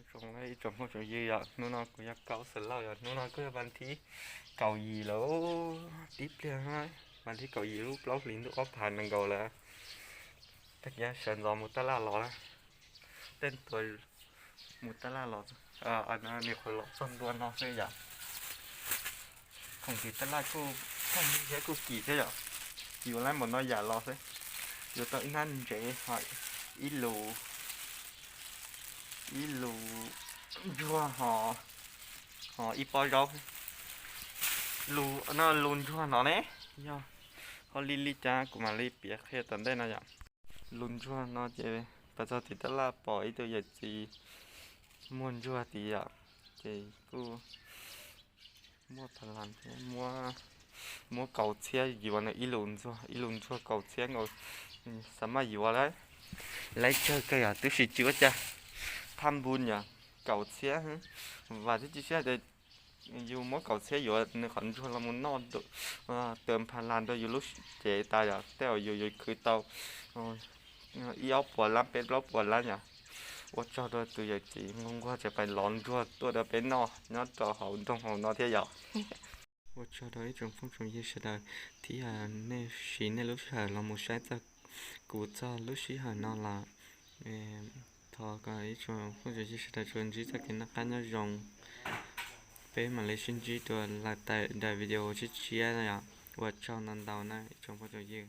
Tsoom ib tsoom phooj tsoom ywg yom, hnub no kuv yog Kaub Xwm Lauj yom, hnub no kuj yog vas thib kaum yim lawm, tib pliag vas thib kaum yim lub plaub hlis ntuj ob phav nees nkaum lawm. Tag kis sawv ntxov mus tab laj los na, tej tuas mus tab laj los, nws qhuav los txog ntua no xwb yom. Khoom tiv tab laj kuj khoom thiab kuj kim thiab yom, yuav lab npaum no yam los xwb, yuav tau ib hnab ntsev ho ib lus, ib lus ntsuag ho, ho ib pob zaub. Lus no lus ntsuag no ne, yog ho li li cas kuv mam li piav qhia tom ntej no yom. Lus ntsuag no ces pas txog tim tab laj pom ib tug yawm txiv muag ntsuag tid yom, ces kuj muab pha las thiab, muab kaum txhiab yuav nws ib lus ntsuag, ib lus ntsuag kaum txhiab nkaus, xav maj yuav lawm. Laib tsawg kawg yog twb sis tsis ua cas, thaj npun yog kaum txhiab, vam thiab cia siab tias yus muab kaum txhiab yuav nws qhov ntsuag los mus noj, tawm pha las rau yus lub cev tas yom, tej zaum yus yuav khwv tau ib ob puas lab peb plaub puas lab yom. Ua tsaug rau tus yawm txiv nquag nquag tseem pais lov ntsuag tuaj rau peb noj nyob rau hauv nroog hauv no thiab yom. Ua tsaug rau ib tsoom phooj tsoom ywg sawv daws thiab nej siv nej lub sij hawm los mus saib txog kuv txog lub sij hawm no los thov kom ib tsoom phooj tsoom ywg sawv daws tsuas ntsib txoj kev noj qab nyob zoo. Peb mam li sib ntsib dua lawm daim video tshiab tshiab no yom. Ua tsaug ntau ntau na ib tsoom phooj tsoom ywg.